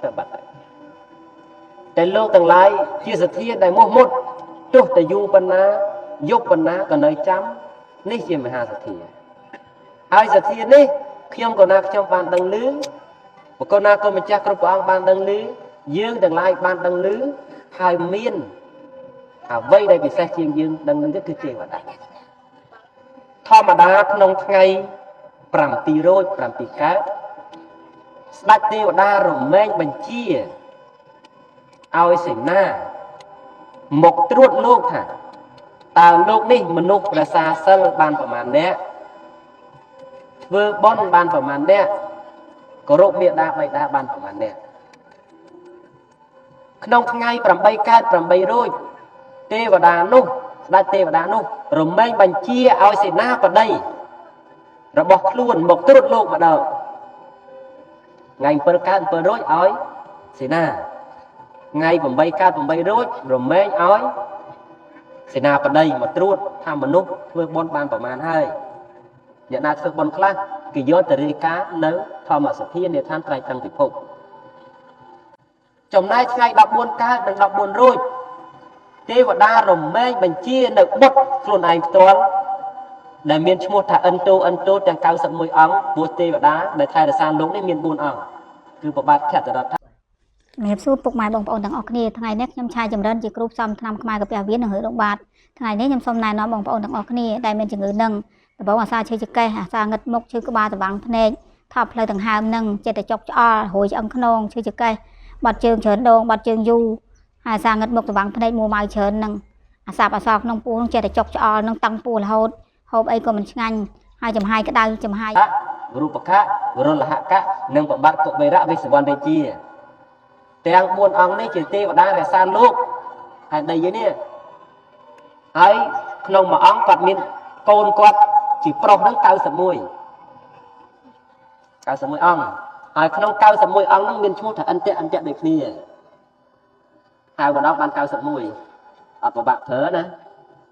ទៅបាត់ទៅតែលោកទាំងឡាយជាសទ្ធាដែលមោះមុតទោះតែយូរប៉ុណ្ណាយប់ប៉ុណ្ណាក៏នៅចាំនេះជាមហាសទ្ធាហើយសទ្ធានេះខ្ញុំក៏ណាខ្ញុំបានដឹងឮបុគ្គលណាក៏ម្ចាស់គ្រប់ព្រះអង្គបានដឹងឮយើងទាំងឡាយបានដឹងឮហើយមានអ្វីដែលពិសេសជាងយើងដឹងឮគឺទេវតាធម្មតាក្នុងថ្ងៃ7រោច7កើតស្ដេចទេវតារមែងបញ្ជាឲ្យសេនាមកត្រួតលោកថាតើលោកនេះមនុស្សប្រសាសិលបានប្រមាណអ្នកធ្វើបុណ្យបានប្រមាណអ្នកគោរពមេដាបៃតាបានប្រមាណអ្នកក្នុងថ្ងៃ8កើត8រោចទេវតានោះស្ដេចទេវតានោះរមែងបញ្ជាឲ្យសេនាបតីរបស់ខ្លួនមកត្រួតលោកម្ដងថ្ងៃ7កើត7រោចឲ្យសេនាថ្ងៃ8កើត8រោចរមែងឲ្យសេនាបតីមកត្រួតថាមនុស្សធ្វើបុណ្យបានប្រមាណហើយអ្នកណាធ្វើបុណ្យខ្លះគេយកទៅរាយការណ៍នៅធម្មសភានៃឋានត្រៃតឹងពិភពចំណែកថ្ងៃ14កើតនិង14រោចទេវតារមែងបញ្ជានៅបុត្រខ្លួនឯងផ្ទាល់ដែលមានឈ្មោះថាឥន្ទោឥន្ទោទាំង91អង្គព្រោះទេវតាដែលថែរក្សាលោកនេះមាន4អង្គគឺប្របាទខត្តរដ្ឋ ជំរាបសួរពុកម៉ែបងប្អូនទាំងអស់គ្នាថ្ងៃនេះខ្ញុំឆាយចម្រើនជាគ្រូផ្សំថ្នាំខ្មែរកាពះវៀននិងរឿងដងបាតថ្ងៃនេះខ្ញុំសូមណែនាំបងប្អូនទាំងអស់គ្នាដែលមានជំងឺនឹងដំបូងអាសាឈឺចង្កេះអាសាងឹតមុខឈឺក្បាលតវាំងភ្នែកថប់ផ្លូវដង្ហើមនឹងចិត្តតែចុកឆ្អល់រួយឆ្អឹងខ្នងឈឺចង្កេះបាត់ជើងច្រើនដងបាត់ជើងយូរហើយអាសាងឹតមុខតវាំងភ្នែកមួម៉ៅច្រើននឹងអាសាបអាសល់ក្នុងពោះនឹងចិត្តតែចុកឆ្អល់នឹងតឹងពោះរហូតហូបអីក៏មិនឆ្ងាញ់ហើយចំហាយក្តៅចំហាយ រូបកៈវរុលហកៈនិងប្របាទកុមេរៈវិសវណ្ណរាជាទាំង4អង្គនេះជាទេវតារក្សាលោកហើយដីយើងនេះហើយក្នុងមួយអង្គគាត់មានកូនគាត់ជាប្រុសហ្នឹង91 91អង្គហើយក្នុង91អង្គហ្នឹងមានឈ្មោះថាអន្ទៈអន្ទៈដូចគ្នាហៅម្ដងបាន91អត់ពិបាកប្រើណា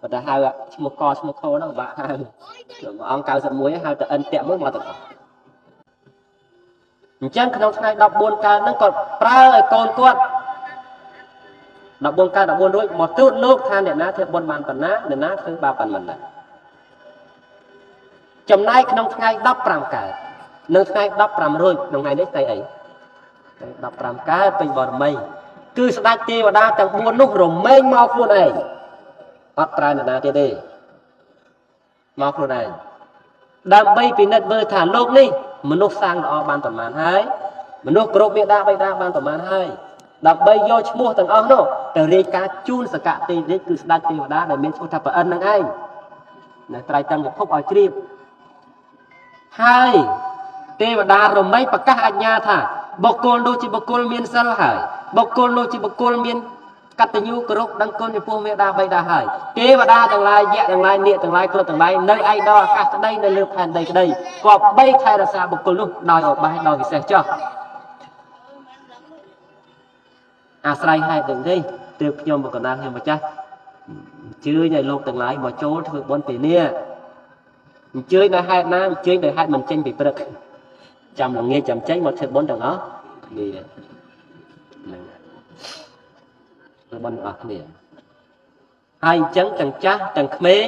ប៉ុន្តែហៅឈ្មោះកឈ្មោះខហ្នឹងពិបាកហៅមួយអង្គ91ហៅតែអន្ទៈមួយមកទាំងអស់អញ្ចឹងក្នុងថ្ងៃ14កើតហ្នឹងគាត់ប្រើឲ្យកូនគាត់14កើត14រួចមកទូតលោកថាអ្នកណាធ្វើបុណ្យបានប៉ុណ្ណាអ្នកណាធ្វើបាបប៉ុណ្ណាចំណែកក្នុងថ្ងៃ15កើតនិងថ្ងៃ15រួចក្នុងថ្ងៃនេះថ្ងៃអី15កើតពេញបរមីគឺស្ដេចទេវតាទាំង4នោះរមែងមកខ្លួនឯងអត់ប្រើអ្នកណាទៀតទេមកខ្លួនឯងដើម្បីពិនិត្យមើលថាលោកនេះមនុស្សសាងល្អបានប្រមាណហើយមនុស្សគ្រប់មេដាបៃតាបានប្រមាណហើយដើម្បីយកឈ្មោះទាំងអស់នោះទៅរាយការណ៍ជូនសកទេរាជគឺស្ដេចទេវតាដែលមានឈ្មោះថាប្រអិននឹងឯងនៅត្រៃតឹងពិភពឲ្យជ្រាបហើយទេវតារមែងប្រកាសអាជ្ញាថាបុគ្គលនោះជាបុគ្គលមានសិលហើយបុគ្គលនោះជាបុគ្គលមានកតញ្ញូគោរពដឹងគុណចំពោះមេដាបៃតាហើយទេវតាទាំងឡាយយៈទាំងឡាយនាគទាំងឡាយគ្រុឌទាំងឡាយនៅឯដល់អាកាសក្តីនៅលើផែនដីក្តីក៏បីថែរក្សាបុគ្គលនោះដោយឧបាយដោយពិសេសចោះអាស្រ័យហេតុទាំងនេះទើបខ្ញុំមកកណ្ដាលខ្ញុំម្ចាស់អញ្ជើញឲ្យលោកទាំងឡាយមកចូលធ្វើបុណ្យពេលនេះអញ្ជើញដោយហេតុណាអញ្ជើញដោយហេតុមិនចេញពីព្រឹកចាំល្ងាចចាំចេញមកធ្វើបុណ្យទាំងអស់គ្នាហ្នឹងធ្វើបុណ្យទាំងអស់គ្នាហើយអញ្ចឹងទាំងចាស់ទាំងក្មេង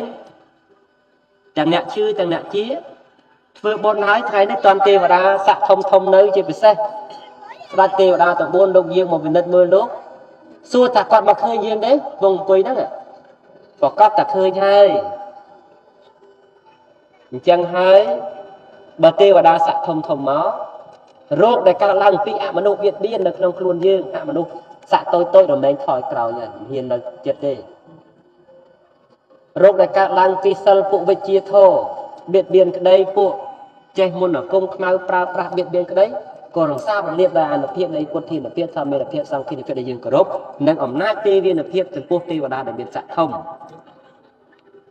ទាំងអ្នកឈឺទាំងអ្នកជាធ្វើបុណ្យហើយថ្ងៃនេះតន់ទេវតាស័កធំធំនៅជាពិសេសស្ដេចទេវតាទាំង4លោកយាងមកពិនិត្យមើលលោកសួរថាគាត់មកឃើញយើងទេវងអង្គុយហ្នឹងប្រកាសតែឃើញហើយអញ្ចឹងហើយបើទេវតាស័កធំធំមករោគដែលកើតឡើងពីអមនុស្សបៀតបៀននៅក្នុងខ្លួនយើងអមនុស្សស័កតូចតូចរមែងថយក្រោយហើយមិនហ៊ាននៅចិត្តទេរោគដែលកើតឡើងពីសិលពួកវិជ្ជាធរបៀតបៀនក្តីពួកចេះមុនអាគមខ្មៅប្រើប្រាស់បៀតបៀនក្តីក៏រក្សារលាបដោយអនុភាពនៃពុទ្ធានុភាពធម្មានុភាពសង្ឃានុភាពដែលយើងគោរពនិងអំណាចទេវានុភាពចំពោះទេវតាដែលមានស័ក្តិធំ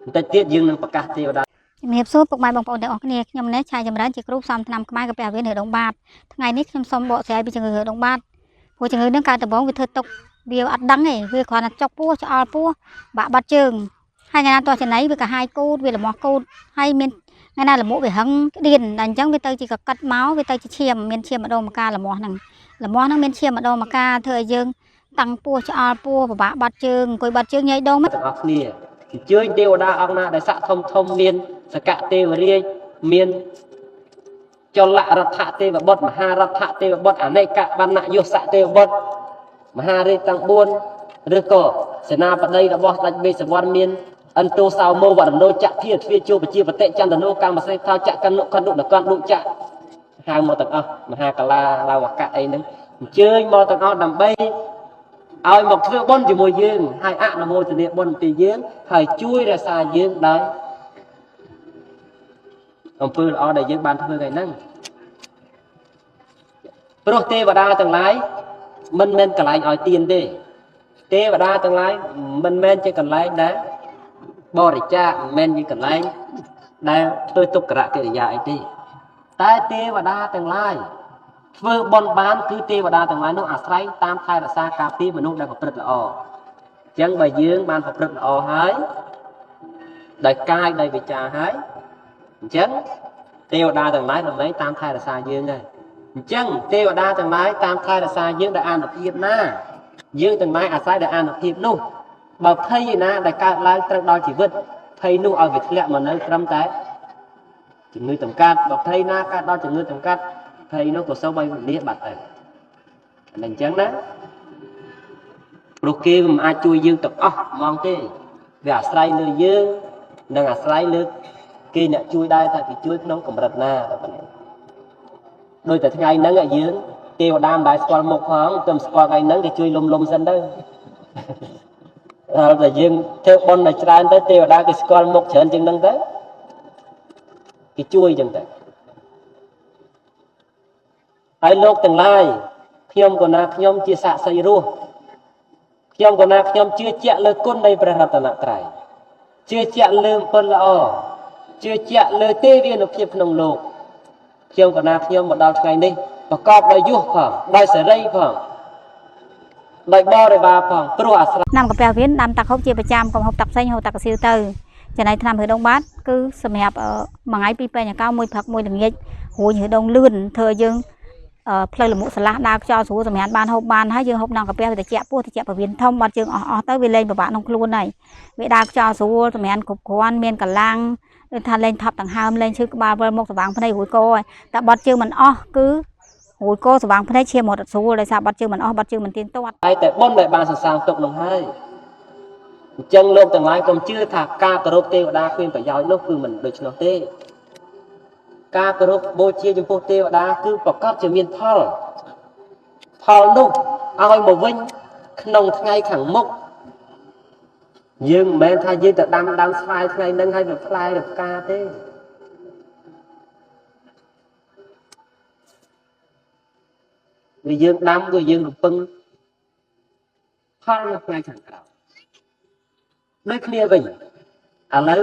បន្តិចទៀតយើងនឹងប្រកាសទេវតា ជំរាបសួរពុកម៉ែបងប្អូនទាំងអស់គ្នាខ្ញុំនេះឆាយចម្រើនជាគ្រូផ្សំថ្នាំខ្មែរកាពះវៀនរឿងដងបាតថ្ងៃនេះខ្ញុំសូមបកស្រាយពីជំងឺរឿងដងបាតព្រោះជំងឺនឹងកើតដំបូងវាធ្វើទុកវាអត់ដឹងទេវាគ្រាន់តែចុកពោះឆ្អល់ពោះបាក់បាត់ជើងហើយថ្ងៃណាទោះចំណៃវាក៏ហាយគូតវាលមាស់គូតហើយមានថ្ងៃណាលមួកវាហឹងក្តៀនដល់អញ្ចឹងវាទៅជាកកិតមកវាទៅជាឈាមមានឈាមម្ដងម្កាលលមាស់ហ្នឹង លមាស់ហ្នឹងមានឈាមម្ដងម្កាលធ្វើឲ្យយើងតាំងពោះឆ្អល់ពោះពិបាកបាត់ជើងអង្គុយបាត់ជើងញ៉ៃដង ទាំងអស់គ្នាអញ្ជើញទេវតាអង្គណាដែលស័ក្តិធំធំមានសកទេវរាជមានចលរដ្ឋទេវបុត្រមហារដ្ឋទេវបុត្រអនេកវណ្ណយុសទេវបុត្រមហារាជទាំង4ឬក៏សេនាបតីរបស់ស្ដេចមេសវណ្ណមានអន្តោសោមោវរណោចធាទ្វាជោពជាបតិចន្ទនោកម្មសេថោចកនុកនុដកនុចៈហៅមកទាំងអស់មហាកាលាឡាវកៈអីហ្នឹងអញ្ជើញមកទាំងអស់ដើម្បីឲ្យមកធ្វើបុណ្យជាមួយយើងហើយអនុមោទនាបុណ្យពីយើងហើយជួយរក្សាយើងដោយអំពើល្អដែលយើងបានធ្វើថ្ងៃហ្នឹងព្រោះទេវតាទាំងឡាយមិនមែនកន្លែងឲ្យទានទេទេវតាទាំងឡាយមិនមែនជាកន្លែងដែលបរិច្ចាគមិនមែនជាកន្លែងដែលធ្វើទុក្ករកិរិយាអីទេតែទេវតាទាំងឡាយធ្វើបុណ្យបានគឺទេវតាទាំងឡាយនោះអាស្រ័យតាមថែរក្សាការពារមនុស្សដែលប្រព្រឹត្តល្អអញ្ចឹងបើយើងបានប្រព្រឹត្តល្អហើយដោយកាយដោយវិចារហើយអញ្ចឹងទេវតាទាំងឡាយដើម្បីតាមថែរក្សាយើងដែរអញ្ចឹងទេវតាទាំងឡាយតាមថែរក្សាយើងដោយអានុភាពណាយើងទាំងឡាយអាស្រ័យដោយអានុភាពនោះបើភ័យឯណាដែលកើតឡើងត្រូវដល់ជីវិតភ័យនោះឲ្យវាធ្លាក់មកនៅត្រឹមតែជំងឺតម្កាត់បើភ័យណាកើតដល់ជំងឺតម្កាត់ភ័យនោះក៏សូមឲ្យវិនិច្ឆ័យបាត់ទៅអានេះអញ្ចឹងណាព្រោះគេមិនអាចជួយយើងទាំងអស់ហ្មងទេវាអាស្រ័យលើយើងនិងអាស្រ័យលើគេអ្នកជួយដែរថាគេជួយក្នុងកម្រិតណាតែប៉ុណ្ណេះដោយតែថ្ងៃហ្នឹងយើងទេវតាមិនដែលស្គាល់មុខផងទៅស្គាល់ថ្ងៃហ្នឹងគេជួយលំលំសិនទៅដល់តែយើងធ្វើបុណ្យឲ្យច្រើនទៅទេវតាគេស្គាល់មុខច្រើនជាងហ្នឹងទៅគេជួយចឹងទៅហើយលោកទាំងឡាយខ្ញុំកណាខ្ញុំជាសាក្សីរស់ខ្ញុំកណាខ្ញុំជឿជាក់លើគុណនៃព្រះរតនត្រ័យជឿជាក់លើអំពើល្អជឿជាក់លើទេវានុភាពក្នុងលោកខ្ញុំកណាខ្ញុំមកដល់ថ្ងៃនេះប្រកបដោយយុះផងដោយសេរីផងដោយបរិវារផងព្រោះអាស្រ័យ ថ្នាំកាពះវៀនដាំទឹកហូបជាប្រចាំកុំហូបទឹកផ្សេងហូបទឹកកសៀវទៅចំណែកថ្នាំហឺដងបាតគឺសម្រាប់មួយថ្ងៃពីរពេញអាកោមួយព្រឹកមួយល្ងាចរួញហឺដងលឿនធ្វើឲ្យយើងផ្លូវលមុខស្រឡះដើរខ្យល់ស្រួលសម្រាប់បានហូបបានហើយយើងហូបថ្នាំកាពះវាត្រជាក់ពោះត្រជាក់ពោះវៀនធំបាត់ជើងអស់ទៅវាលែងពិបាកក្នុងខ្លួនហើយវាដើរខ្យល់ស្រួលសម្រាប់គ្រប់គ្រាន់មានកម្លាំងដូចថាលែងថប់ដង្ហើមលែងឈឺក្បាលវិលមុខស្វាងភ្នែករួយកហើយតែបាត់ជើងមិនអស់គឺរួយកស្វាងភ្នែកឈាមរត់ស្រួលដោយសារបាត់ជើងមិនអស់បាត់ជើងមិនទៀងទាត់ តែតែបុណ្យដែលបានសន្សំទុកនោះហើយអញ្ចឹងលោកទាំងឡាយកុំជឿថាការគោរពទេវតាគ្មានប្រយោជន៍នោះគឺមិនដូច្នោះទេការគោរពបូជាចំពោះទេវតាគឺប្រកបជាមានផលផលនោះឲ្យមកវិញក្នុងថ្ងៃខាងមុខយើងមិនមែនថាយើងទៅដាំដើមស្វាយថ្ងៃហ្នឹងហើយវាផ្លែឬផ្កាទេវាយើងដាំក៏យើងរំពឹងផលនៅថ្ងៃខាងក្រោយដូចគ្នាវិញឥឡូវ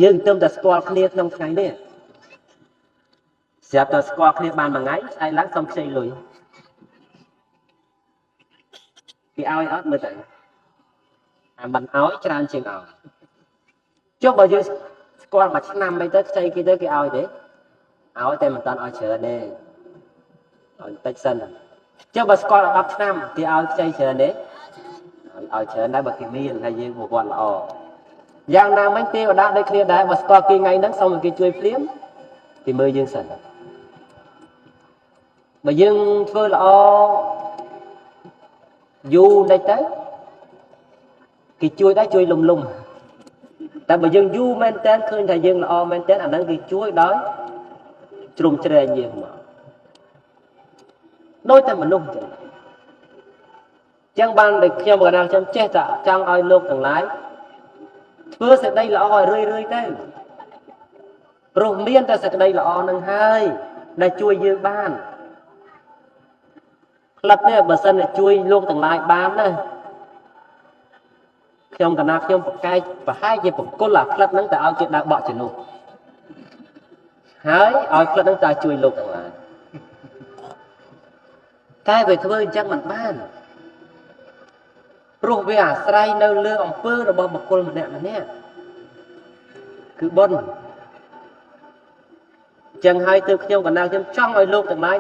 យើងទើបតែស្គាល់គ្នាក្នុងថ្ងៃនេះស្រាប់តែស្គាល់គ្នាបានមួយថ្ងៃស្អែកឡើងសុំខ្ចីលុយគេឲ្យអត់មើលទៅអាមិនឲ្យច្រើនជាងឲ្យចុះបើយើងស្គាល់មួយឆ្នាំអីទៅខ្ចីគេទៅគេឲ្យទេឲ្យតែមិនតាន់ឲ្យច្រើនទេឲ្យបន្តិចសិនចុះបើស្គាល់10ឆ្នាំគេឲ្យខ្ចីច្រើនទេឲ្យច្រើនដែរបើគេមានហើយយើងប្រវត្តិល្អយ៉ាងណាមិញទេវតាដូចគ្នាដែរបើស្គាល់គេថ្ងៃហ្នឹងសូមឲ្យគេជួយភ្លាមគេមើលយើងសិនបើយើងធ្វើល្អយូរបន្តិចទៅគេជួយដែរជួយលំលំតែបើយើងយូរមែនតើឃើញថាយើងល្អមែនតើអាហ្នឹងគេជួយដោយជ្រុំជ្រែងយើងមកដូចតែមនុស្សចឹងចឹងបានដែលខ្ញុំកណ្ដាលខ្ញុំចេះតែចង់ឲ្យលោកទាំងឡាយធ្វើសេចក្តីល្អឲ្យរឿយរឿយទៅព្រោះមានតែសេចក្តីល្អនឹងហើយដែលជួយយើងបានផ្លិតនេះបើសិនតែជួយលោកទាំងឡាយបានណាខ្ញុំកណាខ្ញុំប្រកែកប្រហែលជាបង្គលអាផ្លិតហ្នឹងតែឲ្យគេដើរបក់ជំនួសហើយឲ្យផ្លិតហ្នឹងតែជួយលោកទាំងឡាយតែវាធ្វើអញ្ចឹងមិនបានព្រោះវាអាស្រ័យនៅលើអំពើរបស់បុគ្គលម្នាក់ម្នាក់គឺបុណ្យអញ្ចឹងហើយទើបខ្ញុំកណ្ដាលខ្ញុំចង់ឲ្យលោកទាំងឡាយ